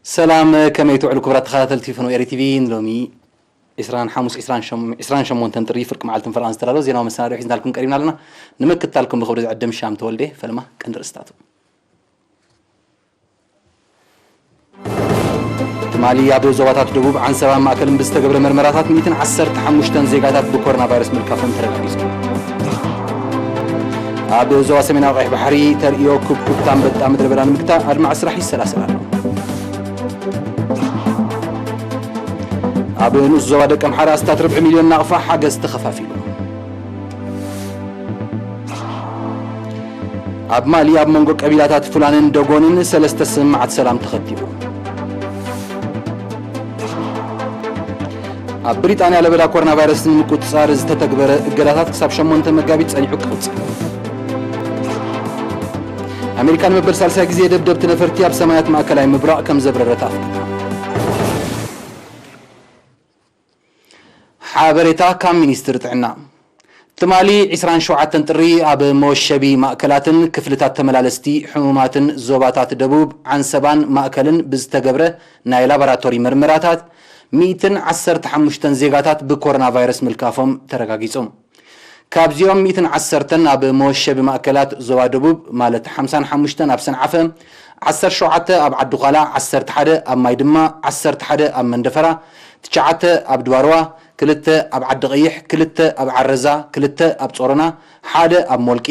ሰላም፣ ከመይ ትውዕሉ ክቡራት ተኸታተልቲ ፍኖ ኤሪ ቲቪ? ንሎሚ ዕስራን ሓሙስ፣ ዕስራን ሸሞንተን ጥሪ ፍርቂ መዓልትን ፈረቓን ዝተዳለወ ዜናዊ መሰናድኦ ሒዝናልኩም ቀሪብና ኣለና። ንምክትታልኩም ብኽብሪ ዝዕድም ሻም ተወልደ። ፈልማ ቀንዲ ርእስታቱ። ትማሊ ኣብ ዞባታት ደቡብ ዓንሰባን ማእከልን ብዝተገብረ መርመራታት ሚእትን ዓሰርተ ሓሙሽተን ዜጋታት ብኮሮና ቫይረስ ምልካፎም ተረጋጊጹ። ኣብ ዞባ ሰሜናዊ ቀይሕ ባሕሪ ተርእዮ ኩብኩብታ ኣንበጣ ምድረ በዳ ንምግታእ ኣድማዒ ስራሕ ይሰላሰል ኣሎ። ኣብ ንኡስ ዞባ ደቀምሓረ ኣስታት ርብዒ ሚልዮን ናቕፋ ሓገዝ ተኸፋፊሉ። ኣብ ማሊ ኣብ መንጎ ቀቢላታት ፉላንን ደጎንን ሰለስተ ስምምዓት ሰላም ተኸቲቡ። ኣብ ብሪጣንያ ለበዳ ኮሮና ቫይረስ ንምቁጽጻር ዝተተግበረ እገዳታት ክሳብ ሸሞንተ መጋቢት ጸኒዑ ክቕጽል። ኣሜሪካ ንመበል ሳልሳይ ግዜ ደብደብቲ ነፈርቲ ኣብ ሰማያት ማእከላይ ምብራቕ ከም ዘብረረት ኣፍሊጣ። ሓበሬታ ካብ ሚኒስትሪ ጥዕና። ትማሊ ዕስራን ሸውዓተን ጥሪ ኣብ መወሸቢ ማእከላትን ክፍልታት ተመላለስቲ ሕሙማትን ዞባታት ደቡብ ዓንሰባን ማእከልን ብዝተገብረ ናይ ላቦራቶሪ መርመራታት ሚእትን ዓሰርተ ሓሙሽተን ዜጋታት ብኮሮና ቫይረስ ምልካፎም ተረጋጊጹ። ካብዚኦም ሚእትን ዓሰርተን ኣብ መወሸቢ ማእከላት ዞባ ደቡብ፣ ማለት ሓምሳን ሓሙሽተን ኣብ ሰንዓፈ፣ ዓሰርተ ሸውዓተ ኣብ ዓዲ ዃላ፣ ዓሰርተ ሓደ ኣብ ማይ ድማ፣ ዓሰርተ ሓደ ኣብ መንደፈራ፣ ትሽዓተ ኣብ ድባርዋ፣ ክልተ ኣብ ዓዲ ቀይሕ፣ ክልተ ኣብ ዓረዛ፣ ክልተ ኣብ ጾሮና፣ ሓደ ኣብ ሞልቂ፣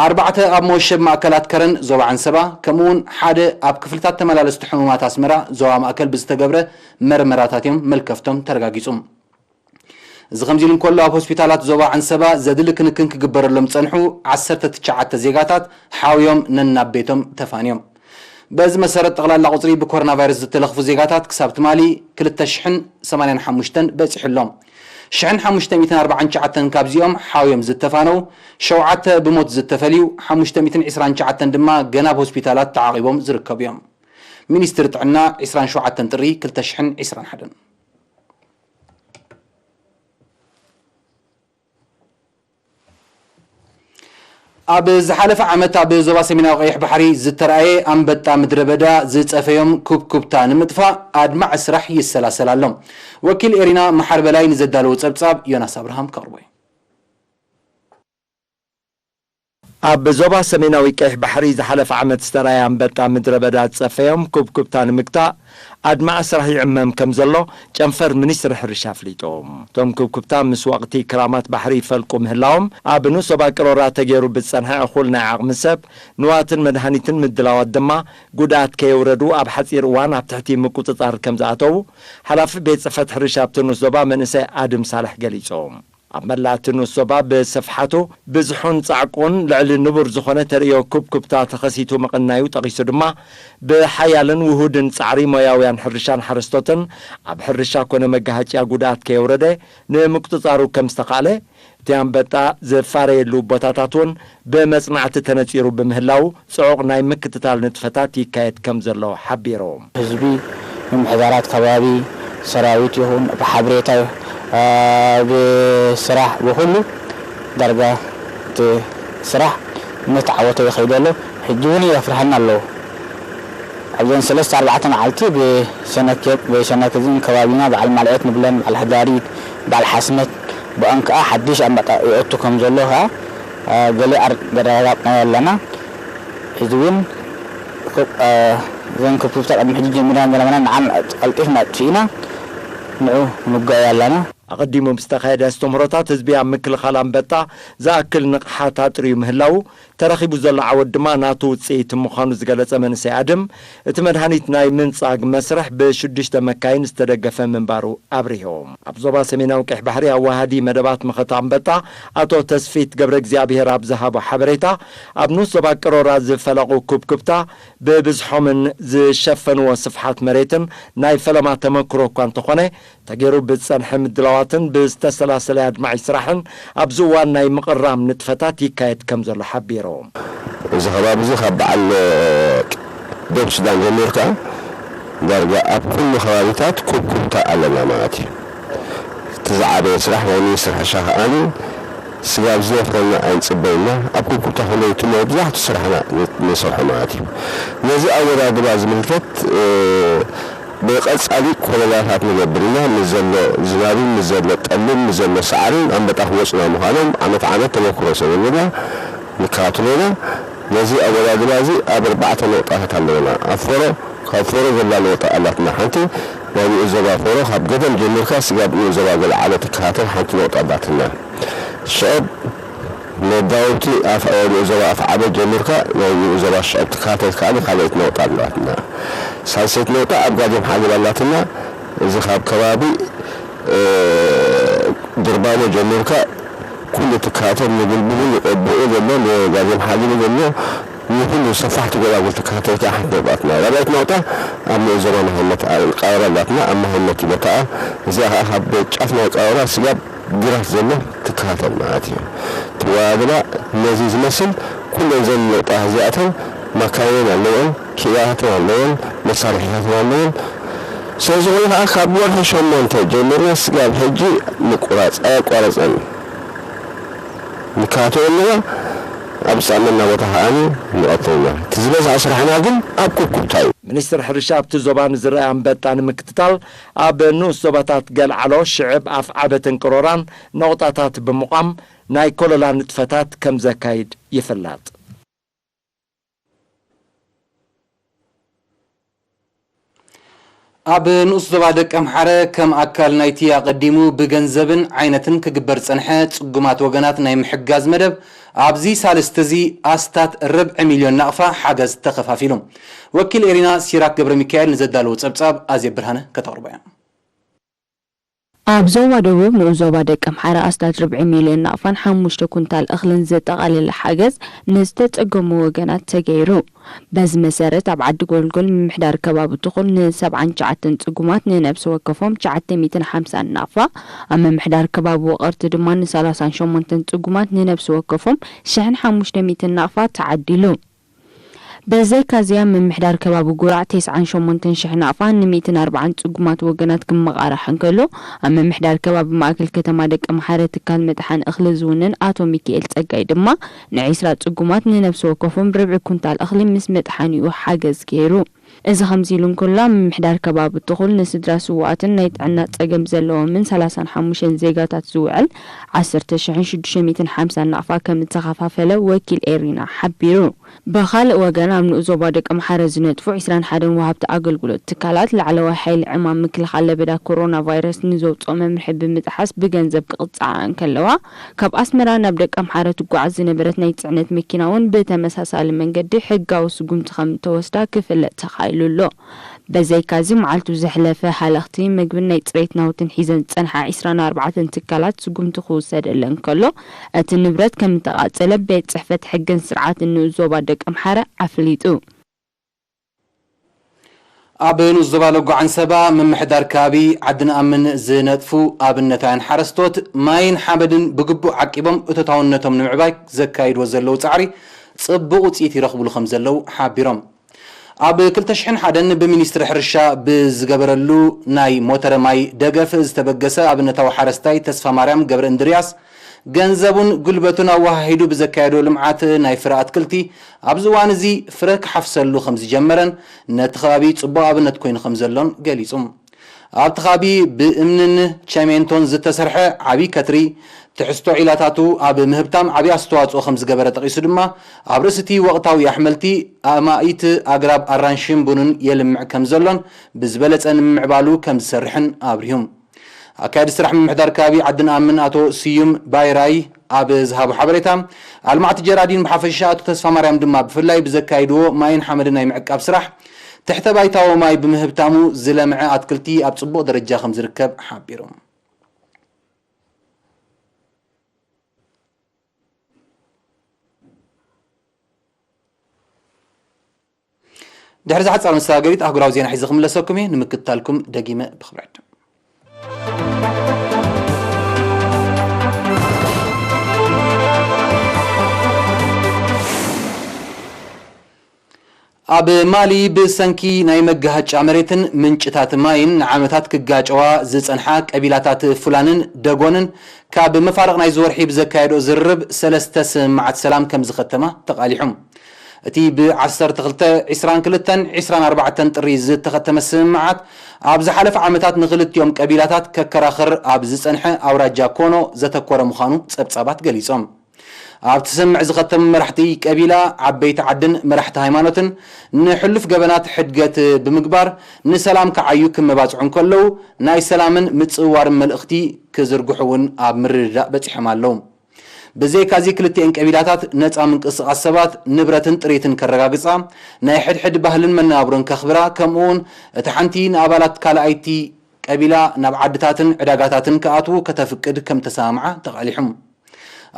ኣርባዕተ ኣብ መወሸቢ ማእከላት ከረን ዞባ ዓንሰባ፣ ከምኡውን ሓደ ኣብ ክፍልታት ተመላለስቲ ሕሙማት ኣስመራ ዞባ ማእከል ብዝተገብረ መርመራታት እዮም መልከፍቶም ተረጋጊጹ። እዚ ከምዚ ኢሉ እንከሎ፣ ኣብ ሆስፒታላት ዞባ ዓንሰባ ዘድሊ ክንክን ክግበረሎም ጸንሑ ዓሰርተ ትሽዓተ ዜጋታት ሓውዮም ነናብ ቤቶም ተፋንዮም። በዚ መሰረት፣ ጠቕላላ ቁጽሪ ብኮሮና ቫይረስ ዝተለኽፉ ዜጋታት ክሳብ ትማሊ ክልተ ሽሕን ሰማንያን ሓሙሽተን በጺሑ ኣሎ። ሽሕን ሓሙሽተ ሚእትን ኣርባዓን ትሽዓተን ካብዚኦም ሓውዮም ዝተፋነው፣ ሸውዓተ ብሞት ዝተፈልዩ፣ ሓሙሽተ ሚእትን ዕስራን ትሽዓተን ድማ ገና ኣብ ሆስፒታላት ተዓቒቦም ዝርከቡ እዮም። ሚኒስትሪ ጥዕና፣ ዕስራን ሸውዓተን ጥሪ ክልተ ሽሕን ዕስራን ሓደን። ኣብ ዝሓለፈ ዓመት ኣብ ዞባ ሰሜናዊ ቀይሕ ባሕሪ ዝተራእየ ኣንበጣ ምድረ በዳ ዝጸፈዮም ኩብኩብታ ንምጥፋእ ኣድማዒ ስራሕ ይሰላሰል ኣሎ። ወኪል ኤሪና መሓር በላይ ንዘዳለዎ ጸብጻብ ዮናስ ኣብርሃም ከቕርቦ እዩ። ኣብ ዞባ ሰሜናዊ ቀይሕ ባሕሪ ዝሓለፈ ዓመት ዝተራእየ ኣንበጣ ምድረ በዳ ዝጸፈዮም ኩብኩብታ ንምግታእ ኣድማዒ ስራሕ ይዕመም ከም ዘሎ ጨንፈር ሚኒስትሪ ሕርሻ ኣፍሊጡ። እቶም ኩብኩብታ ምስ ወቕቲ ክራማት ባሕሪ ይፈልቁ ምህላዎም፣ ኣብ ንኡስ ዞባ ቅሮራ ተገይሩ ብዝጸንሐ እኹል ናይ ዓቕሚ ሰብ፣ ንዋትን መድሃኒትን ምድላዋት ድማ ጉድኣት ከየውረዱ ኣብ ሓጺር እዋን ኣብ ትሕቲ ምቁጽጻር ከም ዝኣተዉ ሓላፊ ቤት ጽሕፈት ሕርሻ ኣብቲ ንኡስ ዞባ መንእሰይ ኣድም ሳልሕ ገሊጹ። ኣብ መላእ እቲ ንኡስ ዞባ ብስፍሓቱ፣ ብዝሑን ጻዕቁን ልዕሊ ንቡር ዝኾነ ተርእዮ ኩብኩብታ ተኸሲቱ ምቕናዩ ጠቒሱ ድማ፣ ብሓያልን ውሁድን ጻዕሪ ሞያውያን ሕርሻን ሓረስቶትን ኣብ ሕርሻ ኮነ መጋሃጭያ ጉድኣት ከየውረደ ንምቁጽጻሩ ከም ዝተኻእለ፣ እቲ ኣንበጣ ዝፋረየሉ ቦታታት እውን ብመጽናዕቲ ተነጺሩ ብምህላዉ፣ ጽዑቕ ናይ ምክትታል ንጥፈታት ይካየድ ከም ዘሎ ሓቢሩ። ህዝቢ፣ ምምሕዳራት ከባቢ፣ ሰራዊት ይኹን ብሓበሬታ፣ እ፣ ብስራሕ፣ ብኹሉ ዳርጋ እቲ ስራሕ እናተዓወተ ይኸይድ ኣሎ። ሕጂ እውን የፍርሃና ኣለዎ። ኣብዘን ሰለስተ ኣርባዕተ መዓልቲ ብሸነኬ-፣ ብሸነክዝን ከባቢና በዓል ማልዔት ንብለን፣ በዓል ህዳሪት፣ በዓል ሓስመት፣ ብኦም ከኣ ሓድሽ ኣንበጣ ይእቱ ከም ዘሎ ከኣ፣ እ፣ ገለ ኣር-፣ ዘረጋገጽናዮ ኣለና። ሕጂ እውን፣ እ፣ እዘን ከብትታት ቅድሚ ሕጂ ጀሚርና ዝነበርና ንዓን ቀልጢፍና ኣጥፊእና ንዑ ክንጓየ ኣለና። ኣቐዲሙ ብዝተኻየደ ኣስተምህሮታት ህዝቢ ኣብ ምክልኻል ኣንበጣ ዝኣክል ንቕሓት ኣጥርዩ ምህላዉ ተረኺቡ ዘሎ ዓወት ድማ ናቱ ውጽኢት ምዃኑ ዝገለጸ መንእሰይ ኣድም፣ እቲ መድሃኒት ናይ ምንጻግ መስርሕ ብሽዱሽተ መካይን ዝተደገፈ ምንባሩ ኣብሪሁ። ኣብ ዞባ ሰሜናዊ ቀይሕ ባሕሪ ኣዋሃዲ መደባት መኸተ ኣንበጣ ኣቶ ተስፊት ገብረ እግዚኣብሔር ኣብ ዝሃቦ ሓበሬታ፣ ኣብ ንኡስ ዞባ ቅሮራ ዝፈለቑ ኩብኩብታ ብብዝሖምን ዝሸፈንዎ ስፍሓት መሬትን ናይ ፈለማ ተመክሮ እኳ እንተኾነ፣ ተገይሩ ብዝጸንሐ ምድላዋትን ብዝተሰላሰለ ኣድማዒ ስራሕን ኣብዚ እዋን ናይ ምቕራም ንጥፈታት ይካየድ ከም ዘሎ ሓቢሩ። እዚ ከባቢ እዚ ካብ በዓል ዶብ ሱዳን ጀሚርካ ዳርጋ ኣብ ኩሉ ከባቢታት ኩብኩብታ ኣለና ማለት እዩ። እቲ ዝዓበየ ስራሕ ናይ ሚኒስትሪ ሕርሻ ከኣ ስጋብ ዝወፍረና ኣይንጽበይና። ኣብ ኩኩታ ክንደይ እቲ መብዛሕቱ ስራሕና ንሰርሖ ማለት እዩ። ነዚ ኣወዳድባ ዝምልከት፣ እ፣ ብቐጻሊ ኮለላታት ንገብር ኢና። ምስ ዘሎ ዝናብን ምስ ዘሎ ጠልን ምስ ዘሎ ሳዕርን ኣንበጣ ክወጹና ምዃኖም ዓመት ዓመት ተመክሮ ስለዘለና ንከታተሎ ኢና። ነዚ ኣወዳድባ እዚ ኣብ ኣርባዕተ ነቑጣታት ኣለውና። ኣብ ፎሮ፣ ካብ ፎሮ ዘላ ነቑጣ ኣላትና ሓንቲ። ናይ ንኡስ ዞባ ፎሮ ካብ ገደም ጀሚርካ ስጋብ ንኡስ ዞባ ገለዓሎ ትከታተል ሓንቲ ነቑጣ ኣላትና። ሽዕብ መዳውብቲ ኣፍ-፣ ንኡስ ዞባ ኣፍዓበ ጀሚርካ ናይ ንኡስ ዞባ ሽዕብ ትከታተል ከኣ ካልኣይቲ ነቑጣ ኣላትና። ሳልሰይቲ ነቑጣ ኣብ ጋዜም ሓሊብ ኣላትና። እዚ ካብ ከባቢ፣ እ፣ ድርባኖ ጀሚርካ ኩሉ ትከታተል፣ ንግልብቡ፣ ንቆቦኡ ዘሎ፣ ንጋዜም ሓሊቡ ዘሎ፣ ንኩሉ ሰፋሕቲ ጎላጉል ትከታተል ከኣ ሓንቲ ነቑጣ ኣላትና። ራብዓይቲ ነቑጣ ኣብ ንኡስ ዞባ መሃመት ቃወራ ኣላትና፣ ኣብ መሃመት እዩ ቦታኣ። እዚኣ ከኣ ካብ ጫፍ ናይ ቃወራ ስጋብ ግራት ዘሎ ትከታተል ማለት እዩ። ትወዳደባ ነዚ ዝመስል ኩለን ዘን ነቑጣ እዚኣተን ማካይን ኣለወን፣ ክኢላታትን ኣለወን፣ መሳርሒታትን ኣለወን። ስለዝኾነ ከኣ ካብ ወርሒ ሸሞንተ ጀሚርና ስጋብ ሕጂ ምቁራጽ ኣየቋረጸን። ንከታተሎ ኣለና፣ ኣብ ዝጠቕመና ቦታ ከኣ ንቐትሎ ኣለና። እቲ ዝበዝሐ ስራሕና ግን ኣብ ኩብኩብታ እዩ። ሚኒስትር ሕርሻ ኣብቲ ዞባ ንዝረኣይ ኣንበጣ ንምክትታል ኣብ ንኡስ ዞባታት ገልዓሎ፣ ሽዕብ፣ ኣፍዓበትን ቅሮራን ነቑጣታት ብምቋም ናይ ኮለላ ንጥፈታት ከም ዘካይድ ይፍለጥ። ኣብ ንኡስ ዞባ ደቀምሓረ ከም ኣካል ናይቲ ኣቐዲሙ ብገንዘብን ዓይነትን ክግበር ዝጸንሐ ጽጉማት ወገናት ናይ ምሕጋዝ መደብ፣ ኣብዚ ሳልስቲ እዚ ኣስታት ርብዒ ሚልዮን ናቕፋ ሓገዝ ተኸፋፊሉ። ወኪል ኤሪና ሲራክ ገብረ ሚካኤል ንዘዳለዎ ጸብጻብ ኣዜብ ብርሃነ ከተቕርቦ እያ። ኣብ ዞባ ደቡብ ንኡስ ዞባ ደቀምሓረ ኣስታት ርብዒ ሚልዮን ናቕፋን ሓሙሽተ ኩንታል እኽልን ዘጠቓለለ ሓገዝ ንዝተጸገሙ ወገናት ተገይሩ። በዚ መሰረት፣ ኣብ ዓዲ ጎልጎል ምምሕዳር ከባቢ ትኹል ንሰብዓን ትሽዓተን ጽጉማት ንነብሲ ወከፎም ትሽዓተ ሚእትን ሓምሳን ናቕፋ፣ ኣብ ምምሕዳር ከባቢ ውቕርቲ ድማ ንሰላሳን ሸሞንተን ጽጉማት ንነብሲ ወከፎም ሽሕን ሓሙሽተ ሚእትን ናቕፋ ተዓዲሉ። በዘይካዚ፣ ኣብ ምምሕዳር ከባቢ ጉራዕ ተስዓን ሸሞንተን ሽሕ ናቕፋ ንሚእትን ኣርባዓን ጽጉማት ወገናት ክመቓራሕ እንከሎ፣ ኣብ ምምሕዳር ከባቢ ማእከል ከተማ ደቀምሓረ ትካል ምጥሓን እኽሊ ዝውንን ኣቶ ሚኪኤል ጸጋይ ድማ፣ ንዒስራ ጽጉማት ንነብሲ ወከፎም ርብዒ ኩንታል እኽሊ ምስ መጥሓኒኡ ሓገዝ ገይሩ። እዚ ከምዚ ኢሉ እንከሎ፣ ኣብ ምምሕዳር ከባቢ ትኹል ንስድራ ስዉኣትን ናይ ጥዕና ጸገም ዘለዎምን ሰላሳን ሓሙሽተን ዜጋታት ዝውዕል ዓሰርተ ሽሕን ሽዱሽተ ሚእትን ሓምሳን ናቕፋ ከም እተኸፋፈለ ወኪል ኤሪና ሓቢሩ። ብኻልእ ወገን፣ ኣብ ንኡስ ዞባ ደቀምሓረ ዝነጥፉ ዒስራን ሓደን ወሃብቲ ኣገልግሎት ትካላት፣ ላዕለዋይ ሓይሊ ዕማም ምክልኻል ለበዳ ኮሮና ቫይረስ ንዘውጽኦ መምርሒ ብምጥሓስ ብገንዘብ ክቕጽዓ እንከለዋ፣ ካብ ኣስመራ ናብ ደቀምሓረ ትጓዓዝ ዝነበረት ናይ ጽዕነት መኪና እውን ብተመሳሳሊ መንገዲ ሕጋዊ ስጉምቲ ከም እተወስዳ ክፍለጥ ተኻኢሉ ኣሎ። በዘይካዚ፣ መዓልቱ ዘሕለፈ ሃለኽቲ ምግብን ናይ ጽሬት ናውትን ሒዘን ዝጸንሓ ዒስራን ኣርባዕተን ትካላት ስጉምቲ ክውሰደለን ከሎ፣ እቲ ንብረት ከም እተቓጸለ ቤት ጽሕፈት ሕግን ስርዓትን ንኡስ ዞባ ደቀምሓረ ኣፍሊጡ። ኣብ ንኡስ ዞባ ለጎ ዓንሰባ ምምሕዳር ከባቢ ዓዲ ንኣምን ዝነጥፉ ኣብነታውያን ሓረስቶት ማይን ሓመድን ብግቡእ ዓቂቦም እቶታውነቶም ንምዕባይ ዘካይድዎ ዘለዉ ጻዕሪ ጽቡቕ ውጽኢት ይረኽብሉ ከም ዘለዉ ሓቢሮም። ኣብ ክልተ ሽሕን ሓደን ብሚኒስትሪ ሕርሻ ብዝገበረሉ ናይ ሞተረ ማይ ደገፍ ዝተበገሰ ኣብነታዊ ሓረስታይ ተስፋ ማርያም ገብረ እንድርያስ፣ ገንዘቡን ጉልበቱን ኣወሃሂዱ ብዘካየዶ ልምዓት ናይ ፍረ ኣትክልቲ፣ ኣብዚ እዋን እዚ ፍረ ክሓፍሰሉ ከም ዝጀመረን ነቲ ከባቢ ጽቡቕ ኣብነት ኮይኑ ከም ዘሎን ገሊጹ። ኣብቲ ከባቢ ብእምንን ቸሜንቶን ዝተሰርሐ ዓቢ ከትሪ፣ ትሕዝቶ ዒላታቱ ኣብ ምህብታም ዓቢ ኣስተዋጽኦ ከም ዝገበረ ጠቒሱ ድማ፣ ኣብ ርእሲ እቲ ወቕታዊ ኣሕምልቲ፣ ኣማኢት ኣግራብ ኣራንሽን ቡንን የልምዕ ከም ዘሎን ብዝበለጸ ንምምዕባሉ ከም ዝሰርሕን ኣብሪሁ። ኣካያዲ ስራሕ ምምሕዳር ከባቢ ዓዲ ንኣምን ኣቶ ስዩም ባይራይ ኣብ ዝሃቦ ሓበሬታ፣ ኣልማዕቲ ጀራዲን ብሓፈሻ ኣቶ ተስፋ ማርያም ድማ ብፍላይ ብዘካይድዎ ማይን ሓመድን ናይ ምዕቃብ ስራሕ፣ ትሕተ ባይታዊ ማይ ብምህብታሙ ዝለምዐ ኣትክልቲ ኣብ ጽቡቕ ደረጃ ከም ዝርከብ ሓቢሩ። ድሕሪ ዝሓጻር መሰጋገሪት ኣህጉራዊ ዜና ሒዘ ክምለሰኩም እየ። ንምክትታልኩም ደጊመ ብኽብሪ ዕድም። ኣብ ማሊ ብሰንኪ ናይ መጋሃጫ መሬትን ምንጭታት ማይን ንዓመታት ክጋጨዋ ዝጸንሓ ቀቢላታት ፉላንን ደጎንን ካብ መፋርቕ ናይዚ ወርሒ ብዘካየዶ ዝርርብ ሰለስተ ስምምዓት ሰላም ከም ዝኸተማ ተቓሊሑ። እቲ ብ ዓሰርተ ክልተ፣ ዕስራን ክልተን ዕስራን ኣርባዕተን ጥሪ ዝተኸተመ ስምምዓት ኣብ ዝሓለፈ ዓመታት ንኽልቲኦም ቀቢላታት ከከራኽር ኣብ ዝጸንሐ ኣውራጃ ኮኖ ዘተኮረ ምዃኑ ጸብጻባት ገሊጾም። ኣብቲ ስምምዕ ዝኸተሙ መራሕቲ ቀቢላ፣ ዓበይቲ ዓድን መራሕቲ ሃይማኖትን ንሕሉፍ ገበናት ሕድገት ብምግባር ንሰላም ክዓዩ ክመባጽዑ እንከለዉ ናይ ሰላምን ምጽውዋርን መልእኽቲ ክዝርግሑ እውን ኣብ ምርድዳእ በጺሖም ኣለዉ። ብዘይካዚ ክልቲኤን ቀቢላታት ነጻ ምንቅስቓስ ሰባት፣ ንብረትን ጥሪትን ከረጋግጻ፣ ናይ ሕድሕድ ባህልን መነባብሮን ከኽብራ፣ ከምኡ እውን እታ ሓንቲ ንኣባላት ካልኣይቲ ቀቢላ ናብ ዓድታትን ዕዳጋታትን ክኣትዉ ከተፍቅድ ከም ተሰማምዓ ተቓሊሑ።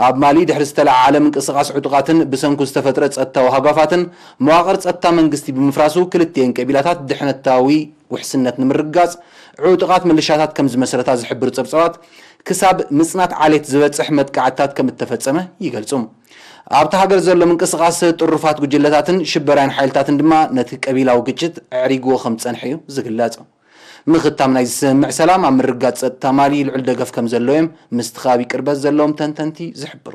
ኣብ ማሊ ድሕሪ ዝተለዓዓለ ምንቅስቓስ ዕጡቓትን ብሰንኩ ዝተፈጥረ ጸጥታዊ ሃጓፋትን መዋቕር ጸጥታ መንግስቲ ብምፍራሱ ክልቲኤን ቀቢላታት ድሕነታዊ ውሕስነት ንምርግጋጽ ዕጡቓት ምልሻታት ከም ዝመስረታ ዝሕብሩ ጸብጻባት ክሳብ ምጽናት ዓሌት ዝበጽሕ መጥቃዕትታት ከም እተፈጸመ ይገልጹ። ኣብቲ ሃገር ዘሎ ምንቅስቓስ ጥሩፋት ጉጅለታትን ሽበራውያን ሓይልታትን ድማ ነቲ ቀቢላዊ ግጭት ኣዕሪግዎ ከም ዝጸንሐ እዩ ዝግለጽ። ምኽታም ናይዚ ስምምዕ ሰላም ኣብ ምርግጋጽ ጸጥታ ማሊ ልዑል ደገፍ ከም ዘለዎ እዮም ምስቲ ከባቢ ቅርበት ዘለዎም ተንተንቲ ዝሕብሩ።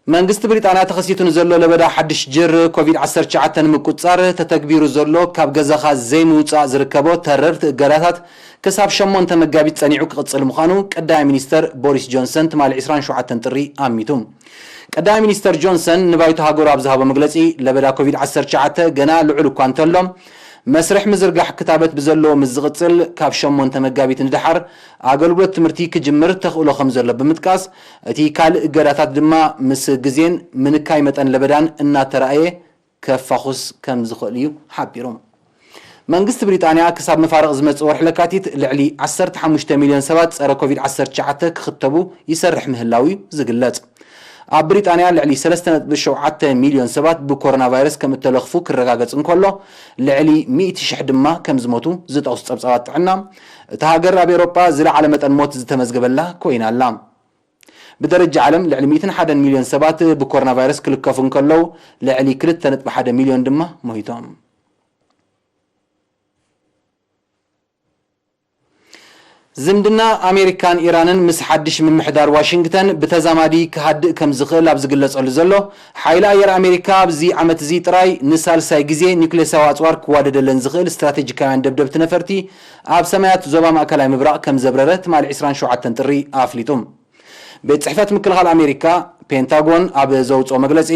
መንግስቲ ብሪጣንያ ተኸሲቱ ንዘሎ ለበዳ ሓድሽ ጅር ኮቪድ ዓሰርተ ትሽዓተ ንምቁጽጻር ተተግቢሩ ዘሎ ካብ ገዛኻ ዘይምውጻእ ዝርከቦ ተረርቲ እገዳታት ክሳብ ሸሞንተ መጋቢት ጸኒዑ ክቕጽል ምዃኑ ቀዳማይ ሚኒስተር ቦሪስ ጆንሰን ትማሊ ዕስራን ሸውዓተን ጥሪ ኣሚቱ። ቀዳማይ ሚኒስተር ጆንሰን ንባይቶ ሃገሩ ኣብ ዝሃቦ መግለጺ፣ ለበዳ ኮቪድ ዓሰርተ ትሽዓተ ገና ልዑል እኳ እንተሎ፣ መስርሕ ምዝርጋሕ ክታበት ብዘለዎ ምስ ዝቕጽል፣ ካብ ሸሞንተ መጋቢት ንደሓር ኣገልግሎት ትምህርቲ ክጅምር ተኽእሎ ከም ዘሎ ብምጥቃስ፣ እቲ ካልእ እገዳታት ድማ ምስ ግዜን ምንካይ መጠን ለበዳን እናተራእየ ከፋኹስ ከም ዝኽእል እዩ ሓቢሩ። መንግስቲ ብሪጣንያ ክሳብ መፋርቕ ዝመጽእ ወርሒ ለካቲት ልዕሊ ዓሰርተ ሓሙሽተ ሚልዮን ሰባት ጸረ ኮቪድ ዓሰርተ ትሽዓተ ክኽተቡ ይሰርሕ ምህላው እዩ ዝግለጽ። ኣብ ብሪጣንያ ልዕሊ ሰለስተ ነጥቢ ሸውዓተ ሚልዮን ሰባት ብኮሮና ቫይረስ ከም እተለኽፉ ክረጋገጽ እንከሎ፣ ልዕሊ ሚእቲ ሽሕ ድማ ከም ዝሞቱ ዝጠቕሱ ጸብጻባት ጥዕና፣ እታ ሃገር ኣብ ኤውሮጳ ዝለዓለ መጠን ሞት ዝተመዝገበላ ኮይና ኣላ። ብደረጃ ዓለም ልዕሊ ሚእትን ሓደን ሚልዮን ሰባት ብኮሮና ቫይረስ ክልከፉ እንከለዉ፣ ልዕሊ ክልተ ነጥቢ ሓደ ሚልዮን ድማ ሞይቶም። ዝምድና ኣሜሪካን ኢራንን ምስ ሓድሽ ምምሕዳር ዋሽንግተን ብተዛማዲ ክሃድእ ከም ዝኽእል ኣብ ዝግለጸሉ ዘሎ፣ ሓይሊ ኣየር ኣሜሪካ ኣብዚ ዓመት እዚ ጥራይ ንሳልሳይ ግዜ ኒውክሌሳዊ ኣጽዋር ክዋደደለን ዝኽእል ስትራቴጂካውያን ደብደብቲ ነፈርቲ ኣብ ሰማያት ዞባ ማእከላይ ምብራቕ ከም ዘብረረ ትማሊ ዕስራን ሸውዓተን ጥሪ ኣፍሊጡ። ቤት ጽሕፈት ምክልኻል ኣሜሪካ፣ ፔንታጎን፣ ኣብ ዘውጽኦ መግለጺ፣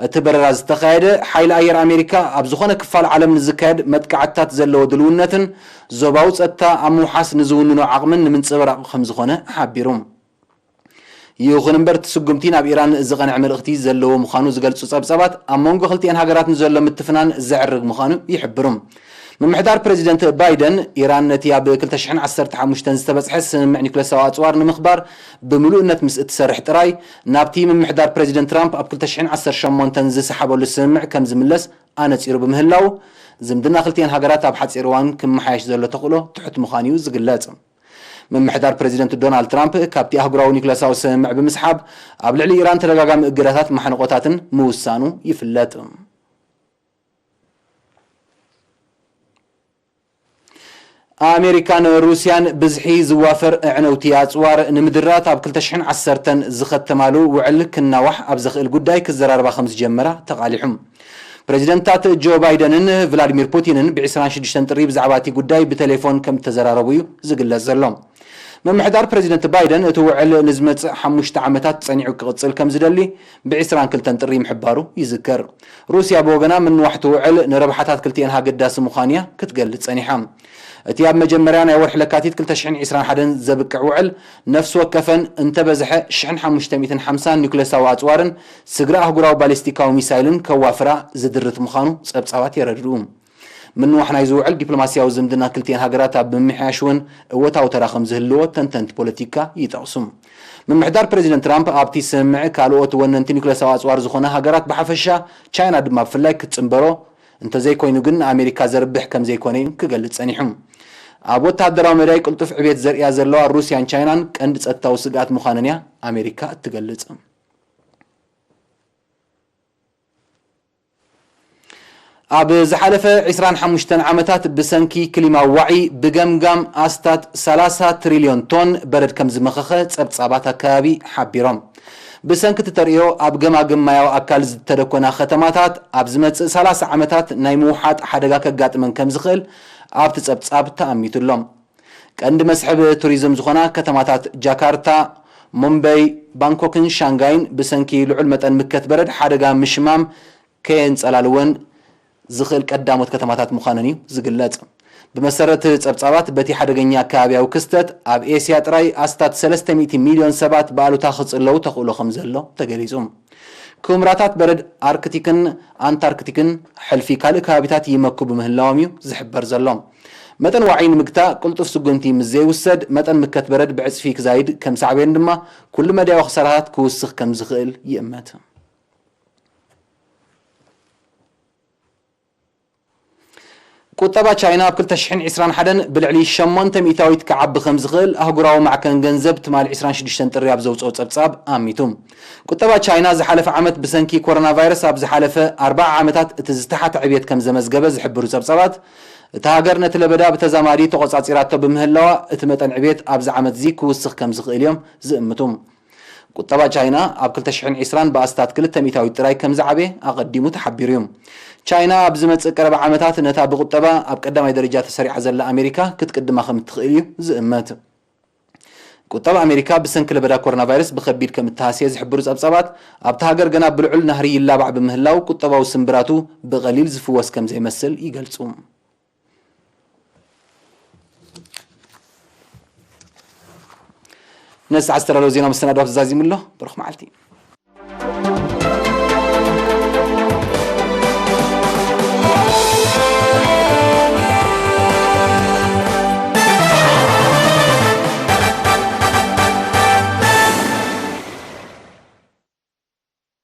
እቲ በረራ ዝተኻየደ፣ ሓይሊ ኣየር ኣሜሪካ ኣብ ዝኾነ ክፋል ዓለም ንዝካየድ መጥቃዕትታት ዘለዎ ድልውነትን ዞባዊ ጸጥታ ኣብ ምውሓስ ንዝውንኖ ዓቕምን ንምንጽብራቕ ከም ዝኾነ ሓቢሩ። ይኹን እምበር፣ እቲ ስጉምቲ ናብ ኢራን ዝቐንዐ መልእኽቲ ዘለዎ ምዃኑ ዝገልጹ ጸብጻባት፣ ኣብ መንጎ ክልቲኤን ሃገራት ንዘሎ ምትፍናን ዘዕርግ ምዃኑ ይሕብሩ። ምምሕዳር ፕረዚደንት ባይደን፣ ኢራን ነቲ ኣብ ክልተ ሽሕን ዓሰርተ ሓሙሽተን ዝተበጽሐ ስምምዕ ኒውክለሳዊ ኣጽዋር ንምኽባር ብምሉእነት ምስ እትሰርሕ ጥራይ፣ ናብቲ ምምሕዳር ፕረዚደንት ትራምፕ ኣብ ክልተ ሽሕን ዓሰርተ ሸሞንተን ዝሰሓበሉ ስምምዕ ከም ዝምለስ ኣነጺሩ ብምህላው፣ ዝምድና ክልቲኤን ሃገራት ኣብ ሓጺር እዋን ክመሓየሽ ዘሎ ተኽእሎ ትሑት ምዃኑ እዩ ዝግለጽ። ምምሕዳር ፕረዚደንት ዶናልድ ትራምፕ ካብቲ ኣህጉራዊ ኒውክለሳዊ ስምምዕ ብምስሓብ፣ ኣብ ልዕሊ ኢራን ተደጋጋሚ እገዳታት ማሕንቆታትን ምውሳኑ ይፍለጥ። ኣሜሪካን ሩስያን ብዝሒ ዝዋፈር ኣዕነውቲ ኣጽዋር ንምድራት ኣብ ክልተ ሽሕን ዓሰርተን ዝኸተማሉ ውዕል ክናዋሕ ኣብ ዘኽእል ጉዳይ ክዘራረባ ከም ዝጀመራ ተቓሊሑ። ፕረዚደንታት ጆ ባይደንን ቭላዲሚር ፑቲንን ብ ዕስራን ሽዱሽተን ጥሪ ብዛዕባ እቲ ጉዳይ ብቴሌፎን ከም እተዘራረቡ እዩ ዝግለጽ ዘሎ። ምምሕዳር ፕረዚደንት ባይደን እቲ ውዕል ንዝመጽእ ሓሙሽተ ዓመታት ጸኒዑ ክቕጽል ከም ዝደሊ ብ ዕስራን ክልተን ጥሪ ምሕባሩ ይዝከር። ሩስያ ብወገና፣ ምንዋሕ እቲ ውዕል ንረብሓታት ክልቲኤን ኣገዳሲ ምዃኑ እያ ክትገልጽ ጸኒሓ። እቲ ኣብ መጀመርያ ናይ ወርሒ ለካቲት ክልተ ሽሕን ዕስራን ሓደን ዘብቅዕ ውዕል፣ ነፍሲ ወከፈን እንተበዝሐ ሽሕን ሓሙሽተ ሚእትን ሓምሳን ኒውክለሳዊ ኣጽዋርን ስግረ ኣህጉራዊ ባሊስቲካዊ ሚሳይልን ከዋፍራ ዝድርት ምዃኑ ጸብጻባት የረድኡ። ምንዋሕ ናይዚ ውዕል፣ ዲፕሎማስያዊ ዝምድና ክልቲኤን ሃገራት ኣብ ምምሕያሽ እውን እወታዊ ተራ ከም ዝህልዎ ተንተንቲ ፖለቲካ ይጠቕሱ። ምምሕዳር ፕረዚደንት ትራምፕ ኣብቲ ስምምዕ ካልኦት ወነንቲ ኒውክለሳዊ ኣጽዋር ዝኾና ሃገራት ብሓፈሻ፣ ቻይና ድማ ብፍላይ ክትጽንበሮ፣ እንተዘይኮይኑ ግን ንኣሜሪካ ዘርብሕ ከም ዘይኮነ እዩ ክገልጽ ጸኒሑ። ኣብ ወተሃደራዊ መዳይ ቅልጡፍ ዕቤት ዘርእያ ዘለዋ ሩስያን ቻይናን ቀንዲ ጸጥታዊ ስግኣት ምዃነን እያ ኣሜሪካ እትገልጽ። ኣብ ዝሓለፈ ዕስራን ሓሙሽተን ዓመታት ብሰንኪ ክሊማዊ ዋዒ ብገምጋም ኣስታት ሰላሳ ትሪልዮን ቶን በረድ ከም ዝመኸኸ ጸብጻባት ኣከባቢ ሓቢሮም። ብሰንኪ እቲ ተርእዮ ኣብ ገማግም ማያዊ ኣካል ዝተደኮና ከተማታት ኣብ ዝመጽእ ሰላሳ ዓመታት ናይ ምውሓጥ ሓደጋ ከጋጥመን ከም ዝኽእል ኣብቲ ጸብጻብ ተኣሚቱ ኣሎ። ቀንዲ መስሕብ ቱሪዝም ዝኾና ከተማታት ጃካርታ፣ ሙምበይ፣ ባንኮክን ሻንጋይን ብሰንኪ ልዑል መጠን ምከት በረድ ሓደጋ ምሽማም ከየንጸላልወን ዝኽእል ቀዳሞት ከተማታት ምዃነን እዩ ዝግለጽ። ብመሰረት ጸብጻባት፣ በቲ ሓደገኛ ከባብያዊ ክስተት ኣብ ኤስያ ጥራይ ኣስታት ሰለስተ ሚእቲ ሚልዮን ሰባት ብኣሉታ ክጽለዉ ተኽእሎ ከም ዘሎ ተገሊጹ። ኩምራታት በረድ ኣርክቲክን ኣንታርክቲክን ሕልፊ ካልእ ከባቢታት ይመኩ ብምህላዎም እዩ ዝሕበር ዘሎ። መጠን ዋዒ ንምግታእ ቅልጡፍ ስጉምቲ ምስ ዘይውሰድ፣ መጠን ምከት በረድ ብዕጽፊ ክዛይድ ከም ሳዕቤን ድማ ኩሉ መዳያዊ ክሳራታት ክውስኽ ከም ዝኽእል ይእመት። ቁጠባ ቻይና ኣብ ክልተ ሽሕን ዕስራን ሓደን ብልዕሊ ሸሞንተ ሚእታዊት ክዓቢ ከም ዝኽእል ኣህጉራዊ ማዕከን ገንዘብ ትማሊ ዕስራን ሽዱሽተን ጥሪ ኣብ ዘውፅኦ ጸብጻብ ኣሚቱ። ቁጠባ ቻይና ዝሓለፈ ዓመት ብሰንኪ ኮሮና ቫይረስ ኣብ ዝሓለፈ ኣርባዓ ዓመታት እቲ ዝተሓተ ዕብየት ከም ዘመዝገበ ዝሕብሩ ጸብጻባት፣ እታ ሃገር ነቲ ለበዳ ብተዛማዲ ተቖጻጺራቶ ብምህላዋ፣ እቲ መጠን ዕብየት ኣብዚ ዓመት እዚ ክውስኽ ከም ዝኽእል እዮም ዝእምቱ። ቁጠባ ቻይና ኣብ ክልተ ሽሕን ዕስራን ብኣስታት ክልተ ሚእታዊት ጥራይ ከም ዝዓበየ ኣቐዲሙ ተሓቢሩ እዩ። ቻይና ኣብ ዝመጽእ ቀረባ ዓመታት ነታ ብቁጠባ ኣብ ቀዳማይ ደረጃ ተሰሪዓ ዘላ ኣሜሪካ ክትቅድማ ከም እትኽእል እዩ ዝእመት። ቁጠባ ኣሜሪካ ብሰንኪ ለበዳ ኮሮና ቫይረስ ብኸቢድ ከም እተሃስየ ዝሕብሩ ጸብጻባት፣ ኣብታ ሃገር ገና ብልዑል ናህሪ ይላባዕ ብምህላው ቁጠባዊ ስምብራቱ ብቐሊል ዝፍወስ ከም ዘይመስል ይገልጹ። ነዚ ሰዓት ዝተዳለወ ዜና መሰናዶ ኣብ ተዛዚሙ ኣሎ። ብሩኽ መዓልቲ።